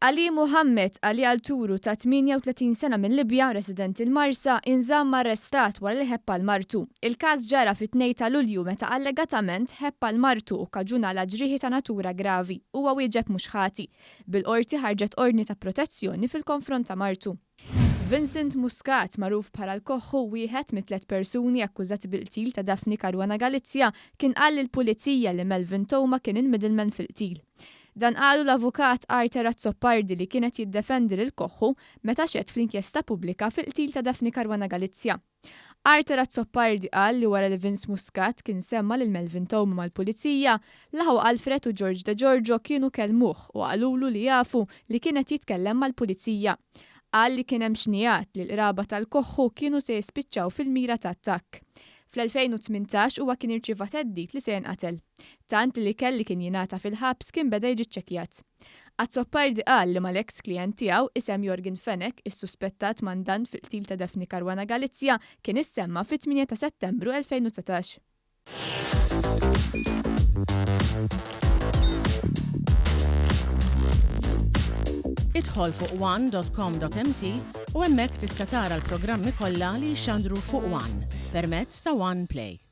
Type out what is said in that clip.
Ali Mohammed Ali Al-Turu ta' 38 sena minn Libja, residenti l-Marsa, inżamm arrestat wara li ħebb għal martu. Il-każ ġara fit-2 ta' Lulju meta allegatament ħebb għal martu u kkaġunalha ġrieħi ta' natura gravi. Huwa wieġeb mhux ħati. Bil-Qorti ħarġet ordni ta' protezzjoni fil-konfront ta' martu. Vincent Muscat, magħruf bħala l-Koħħu, wieħed mit-tlett persuni akkużati bil-qtil ta' Daphne Caruana Galizia, kien qal lill-Pulizija li Melvin Theuma kien il-middleman fil-qtil. Dan qalu l-Avukat Arthur Azzopardi li kien qed jiddefendi lil Koħħu meta xehed fl-inkjesta pubblika fil-qtil ta' Daphne Caruana Galizia. Arthur Azzopardi qal li wara li Vince Muscat kien semma lil Melvin Theuma mal-Pulizija, l-aħwa Alfred u George Degiorgio kienu kellmuh u qalulu li jafu li kien qed jitkellem mal-Pulizija. Qal li kien hemm xnigħat li l-qraba tal-Koħħu kienu se jispiċċaw fil-mira ta' attakk. Fl-2018 huwa kien irċieva theddid li se jinqatel. Tant li l-ikel li kien jingħata fil-ħabs kien beda jiġi ċċekkjat. Azzopardi qal li mal-eks klijent tiegħu, isem Yorgen Fenech, is-suspettat mandant fil-qtil ta' Daphne Caruana Galizia, kien issemma fit-8 ta' Settembru 2019. Idħol fuq one.com.mt u hemmhekk tista' tara l-programmi kollha li jixxandru fuq One permezz ta' One Play.